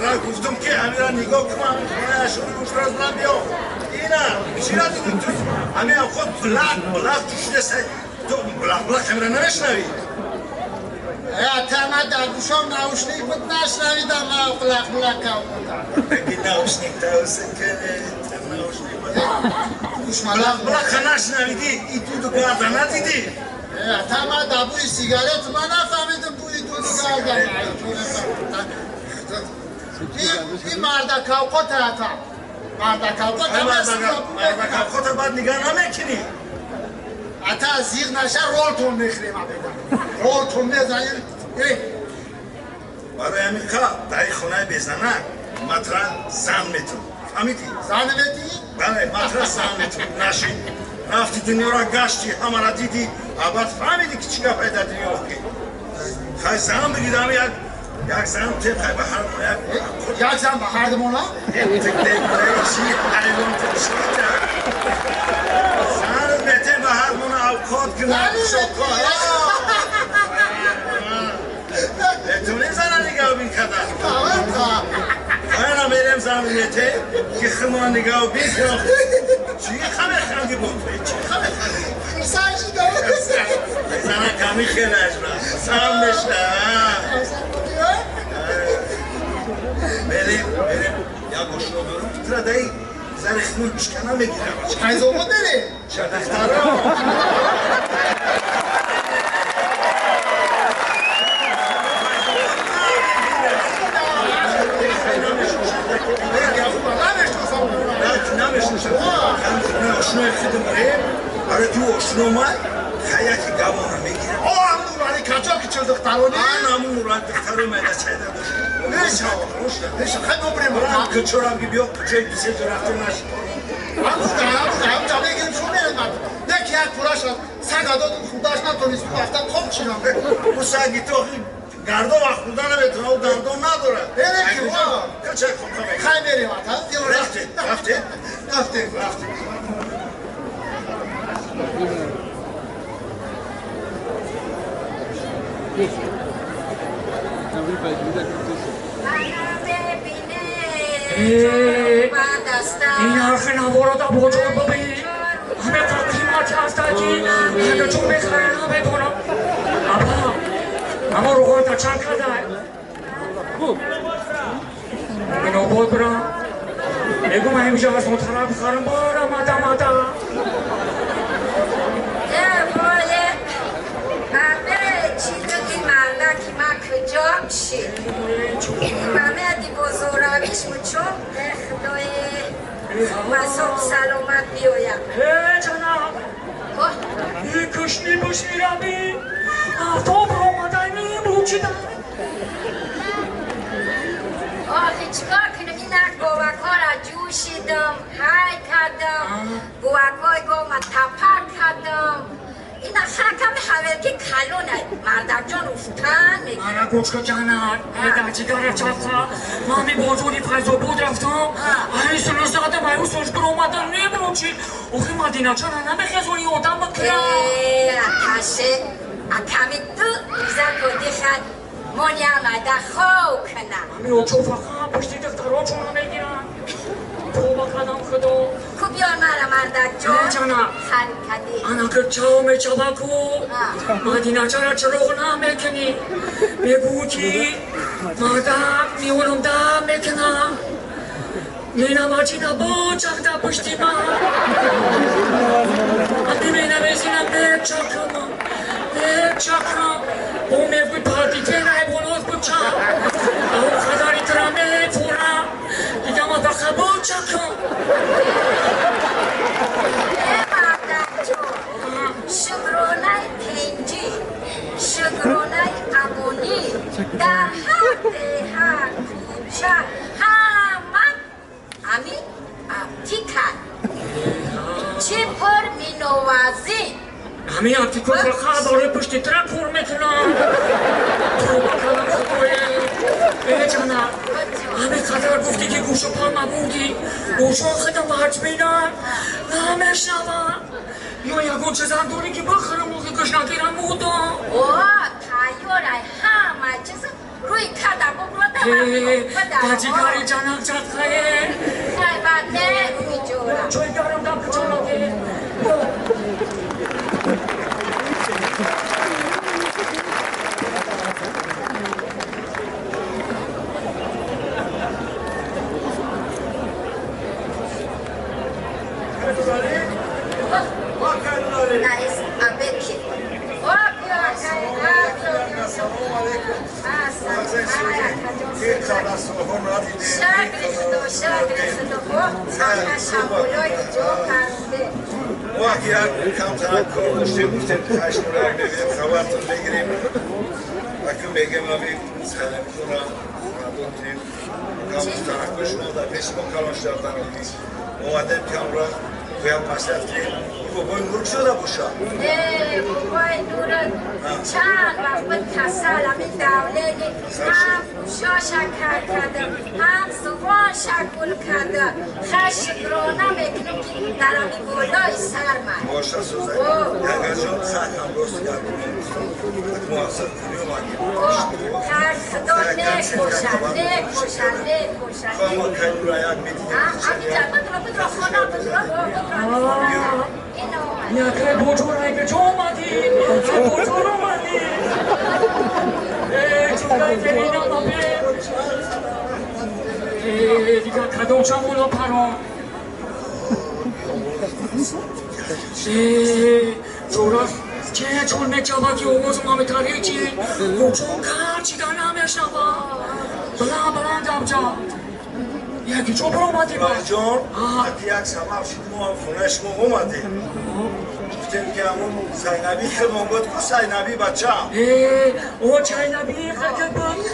Тра гуфтам ки ҳамира нигоҳ кунам, хонаашон гӯшт набиё. Ина, чира дидӣ ту? Ҳамин худ блак, блак ҷӯшида, ту блак, блак ҳамира намешнавӣ? Ата, ман дар гӯшам наушник буд, нашнавидам ман блак, блак кавкутам. Наушник тавсин кане, наушник буд. Блак, блак нашнавидӣ, и дуду гарда надидӣ? Ата, ман дар бӯи сигарет ман нафаҳмидам бӯи дуду гарда. Ин мардакавқота, ата. Мардакавқота. Мардакавқота баъд нигаҳ намекунӣ? Ата, зиғ наша, ролтон мехӯрем абеда. Ролтон мезанем. Барои ҳамин қа дар ин хонаи безанак матра зан метун. Фаҳмидӣ? Зан метӣ? Бале, матра зан метун. Нашин. Рафти дунёро гашти, ҳамаро дидӣ, а баъд фаҳмидӣ ки чӣ гапае дар дунё охи. Хай зан бигир, ҳами як зан те хай ба ҳар як як зан ба ҳар думона? Зан метем ба ҳар мона авқот кунад, шокор. Метонем зана нигаҳбин кардан. Ана мерем зан мете ки химона нигаҳбин кунад. Чӣ хамеханди буд? Чӣ хамеханди? Хурсанд шудам. Зана ками хелаш сам меша. Мерем, мерем. Як ошно дорам. Тра дай зани химон чикана мегирам. Файзобод мерем? Духтаро. Ошнои худам рем, барои ту ошно май, хаяки гавона мегирам. О, ҳамун нурани качо ки чил духтарони? Ан ҳамун нурани духтаро майда чайда бош. Неша, неша, хай бобрем. Рам кучорам ки биё куҷои дусе ҷо рафтем наши. Ҳамун да, ҳамун да, ҳамун да мегирем шо мерем. Не ки як пураш сага додум хурдаш натонист, рафтам хоб чинам. Ӯ саги то гардон вақт хурда наметавонад, ӯ гардон надорад. Эре ки ва. Качай хоб Хай мерем ата. Рафтем, рафтем. Рафтем. Рафтем. این حرف نوارا دا بزرگ ببین همه قیمت هستکی همه چون بخرن همه کنم ابا اما روغان تا چند کرده من آباد برم بگو من همیشه از اون طرف خرم بارم ماتا ماتا همه بزرگیش مچون خدای مساب سلامت بیایم. جناب ای کشنی بشیرمی آفتاب رو آمدنی بوچیدم. آخه چیکار کنم این گوک ها را جوشیدم های کردم گوک های گوم تپک کردم. این خاکم حویل که کلونه مردک جان افتن میگه. آره گوش کن جانم در جگر چاقا مامی بازوری فیض آباد رفتم ای سلوس دادم ای سوش بر اومدن نمیدونم چی آخه مدینه چرا نمیخوای آدم بکرم اتشه اکمی تو روزا کدی خد مانی آمده خو کنم امی اوچو فقط پشتی دخترها چون میگیرن توبه کردم خدا کو بیار مرا مردک جان جانم خرکدی انا که چاو میچابا کو مدینه چرا چراغ نمیکنی میگو که مردک میونم دم میکنم مینا ماچینا با چاکتا پشتی ما امی مینا میزینا میچاکم میچاکم او میگوی پارتی تیرای بولوز بچا او خداری ترا میفورم دیگه ما بخبو چاکم شکرانه پنجی شکرانه ابونی در هر ده کوچه همه امی ابتیکن چه پر مینوازی امی ابتیکن فقط برای پشتی ترک پر میکنم توبه کردم خدای ای جانم امی قدر گفتی که گوش و پا مبودی گوشان خودم ورج بینم نمیشنوم یا یگون چیزم داری که بخرم و که گشنگیرم بودم او تاییارای همه چیز روی کرده بگردم Таҷикари ҷанак чатхае. Хай бад нерӯи ҷора. Чой гарм дам кучонаке. ما اگه کمتر کار داشتیم گفتیم 8 نورک ببینیم خبرتون بگیریم اکنون بگم آبی سلمیتون را مردم کنیم کم شما در پیش ما کلاش دردن اومدیم که هم را باید مصرف کنیم. بابای نور شده باشه؟ نه بابای نور چند وقت بود کسل همین دوله هم گوشا شکر کرده هم زبان شکل کرده خشکرانه میکنم که در همین بالای سر من باشه سوزن اگر جان سر هم راست گردونه محصل کنی اومدیم خیر خدا نیک باشه نیک باشه نیک باشه خواهم ما که نور یک میدیدیم همینجا بدرو بدرو خانه بدرو بدرو یکه بوجور که چو اومدی بوجور اومدی چوکای که اینا بابه دیگه کدوم شمولا پرام جورا چه چون میچوا که اوموز ما میتاری چی بوجور کار چی دانم میشنوا بلا بلا دمجا یکی چو برو اومدی با جان یک سبب شد ما هم خونه شما اومدیم گفتیم که همون زینبی خیلی بود که زینبی بچه او زینبی خیلی بود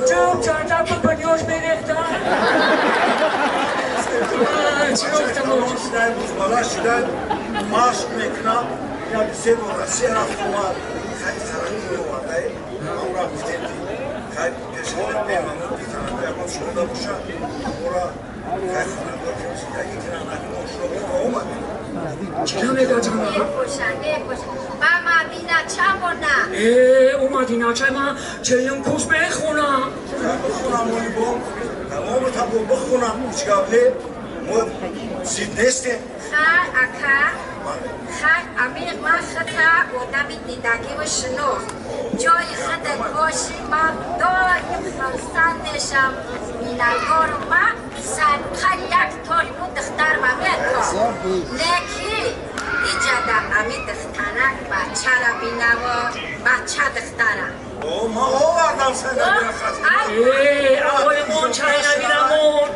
چون چند تا بنیاش میریختن چرا گفتم بالا شدن مشق میکنم یک سه بار سه رفت اومد خیلی ترقی آورده هم را گفتیم که خیلی پیشنهاد میمونم بیترقی یکم شما باشه او را خیلی خونه بود که زندگی کنم اکنون شما اومدیم چرا میگه جانا؟ نیک باشه با مدینه چه بونه؟ او مدینه چه ما چه کوس میخونم بخونم اونی با تمام تبو بخونم هیچ قبله ما زید نیستیم خیر اکا خیر امیر من خطا آدم دیدگی و شناخت جای خودت باشی من دایم خرسند میشم مینگار من سر یک تاری بود دختر من میتاب لیکی ایجاده امی دخترک بچه را بینوا بچه دخترم او ما آوردم سر اول مون چای نبینمون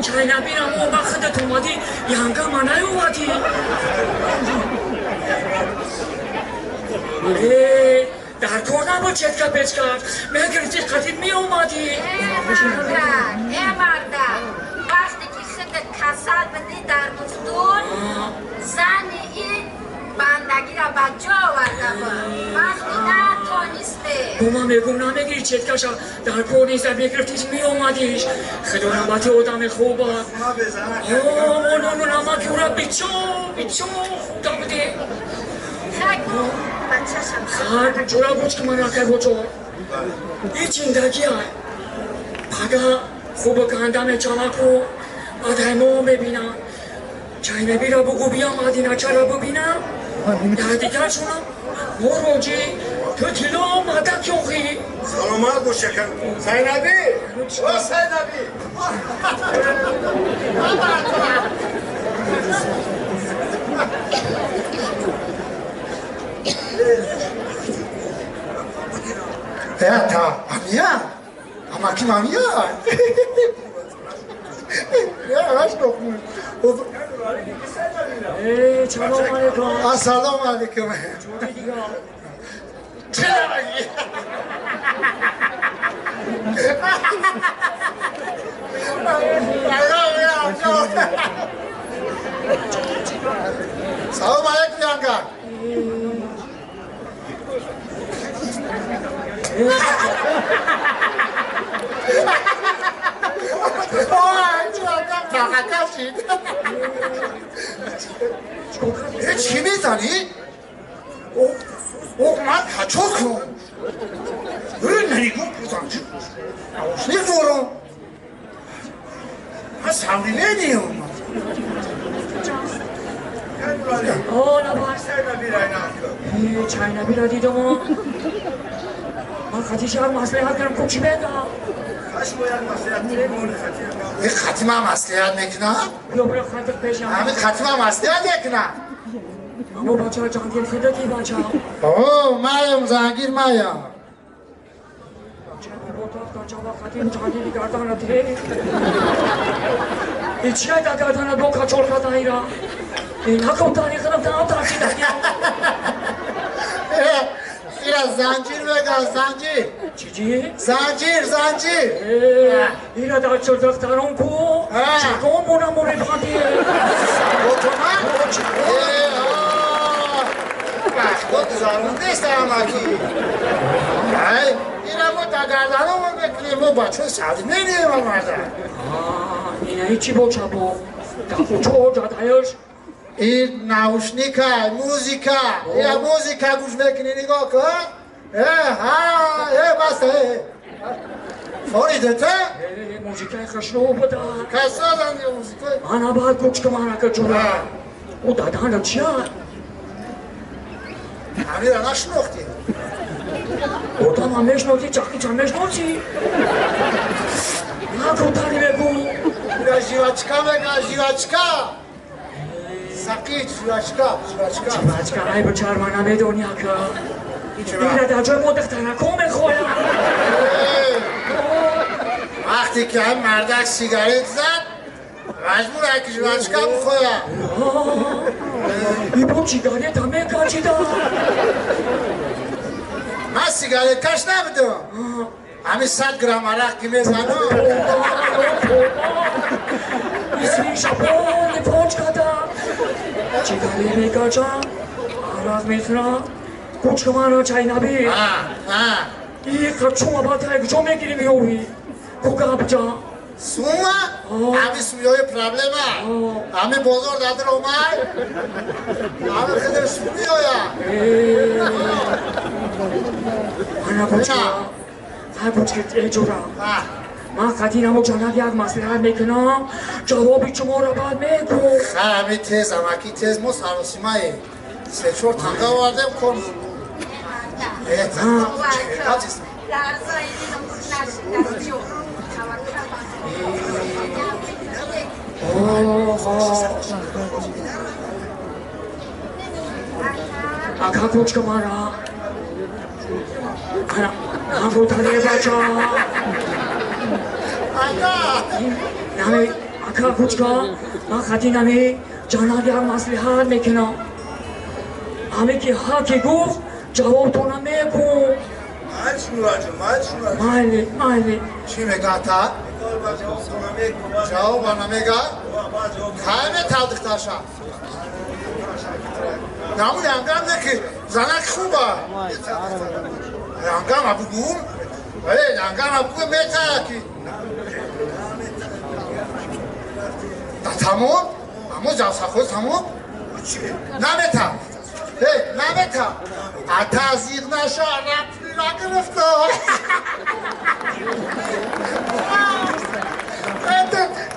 چای نبینمون با خودت اومدی ینگه من نیومدی در کار نبود چتکا پچکا میگرفتی قدیم می اومدی ای مرده وقتی که خودت کسل بدی در دکتر زن این بندگی را به جا آورده بود وقتی نتانسته ما میگم نمیگیری چتکاشا در کار نیست میگرفتیش می اومدیش خدا نعمت آدم خوب است آه نمک او را بیچو بیچو خدا بده خیر جورا گوش که من رکه بچو این زندگی های پگاه خوب کندم چالاکو آدمو میبینم چای نبیرا بگو بیا مدینه چرا ببینم در دیگر شونم مروجی تو تیلو مدک یوخی سلامت باش شکر زینبی او زینبی تا امیا اما کی مامیا سلام علیکم. السلام علیکم. چرا بگی؟ سلام علیکم یانگا. چی میزنی؟ او من کچو کن. نگو بزن. Наушник дорам. Ман современный. Чайнабира дидам. Ман хати шаҳр маслиҳат кардам, ку чӣ мегам? Ин хатима маслиҳат мекунад? Ҳамин хатима маслиҳат мекунад? Аммо бача ҷангир хидаки бача. О, маям зангир маям. Ичия да гарданат бо качол кадаира. Инаком тариқинам таам тарсидаки. Ира занҷир меган, занҷир. Чӣ? Занҷир, занҷир. Ира дар чилдахтарон ку чакон монам моребхати. Отоман? Вақто гузарондест амаки. Ира мо дар гарданамон мекунем, мо бачаҳои современныем амарда. Ина ҳечи боча бо. Дафучо ҷадаеш. Ин наушника, музика. Ира музика гӯш мекунӣ, нигоҳ кун. Ҳа, баста. Фоидата? Музикаи хушрӯ буда. Касодан музикаи. Ана баъд гӯш кун марака ҷура. Ӯ дадана чия? Ҳамира нашинохтӣ? Одамам мешиносӣ, чақичам мешиносӣ. Накӯтари мегӯ. Ира жвачка мегӯ, жвачка. Сақич, жвачка, жвачка. Жвачка, ай бичар, ман намедонӣ ака. Ира дар ҷои мо духтарако мехоҳам. Вақте ки ҳам мардак сигарет зад, маҷбур ай ки жвачка бихоҳад. Ибо сигарета мекачида. Ман сигареткаш набудам. Ҳамин 100 грамм арақ ки мезанам. Исми шапони поч када. Сигарет мекачам, арақ мехӯрам. Гӯшка маро чайнаби. И қачума батай куҷо мегирӣ меёвӣ? Кугабҷа. Сума? Ҳамин сумёи проблема. Ҳамин бозор дадир омад. Ҳамин хидр сум меояд. Ана гӯшка. Ай гӯшка эҷора. Ман қадинамо ҷанаб як маслиҳат мекунам. Ҷавоби шуморо баъд мегӯ. Ҳамин тез, амаки тез мо саросимаем. 3-4 танга овардем кор. Ака кучка мара. Ана, нагутаре бача. Ака. Нами, ака кучка, ман хати нами ҷанаб як маслиҳат мекунам. Ҳаме ки ҳа ки гуфт, ҷавобтона мегӯ. Майли, майли. Чӣ мега та? Ҷавоба намега? Кай металдихташа? Намун янгам не ки занак хуба. Янгам абугум? Янгам абугум метая ки. Да тамом? Амо ҷавсахоз тамом? Намета. Намета. Ата зиғ наша, рафти нагирифта.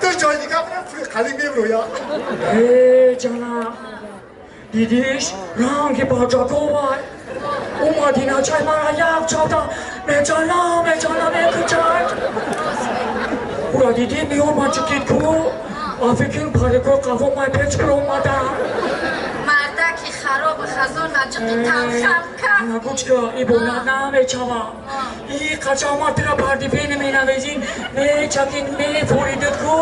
Ту ҷои дига пули қалим мебурӯя. Ҷана, дидиш ранги баҷаковай. Ӯ мадиначай мара як чавда мечала, мечала, мекучад. Ура дидӣ миён мачукид ку? Афикин парико қафо май печ биромада. Мардаки хароб хазон наҷиқи талхам кард. Нагучка, ибонат намечава. И қачаматра пардипени менавезин, мечакин мефоридат ку.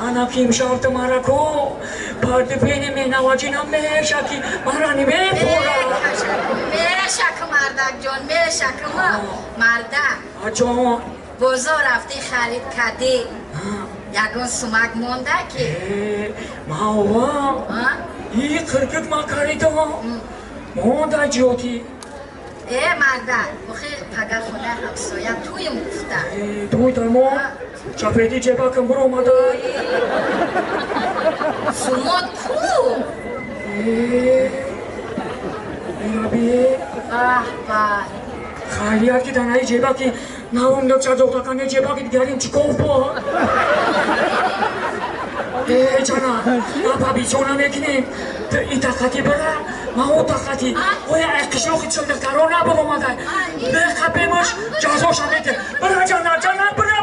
Ана ким шарт мара ку. Пардипени менаваҷина мешаки, мара немефора. Мешак мардак ҷон, мешак ма. Мардак. Аҷон. Бозор рафтӣ харид кардӣ. Ягон сумак монда ки? Маова. И қирқит ма каридам. Монда ҷиётӣ. Мардак, охи пага хона ҳамсоя туем гуфта. Туй дармо? Чапеди ҷебакам биромада. Сумот ку? Раби. Баҳ ба. Хайрият ки танаи ҷебаки Навом да чадоқтакане ҷебаки дигарим чӣ кор бо? Э, ҷана, апа бисёр намекунем. И тақати бира, ма о тақати. Оя ай қишлоқи чилдихтаро набаромадай. Беқапемаш ҷазоша мете. Бира, ҷана, ҷана, бира.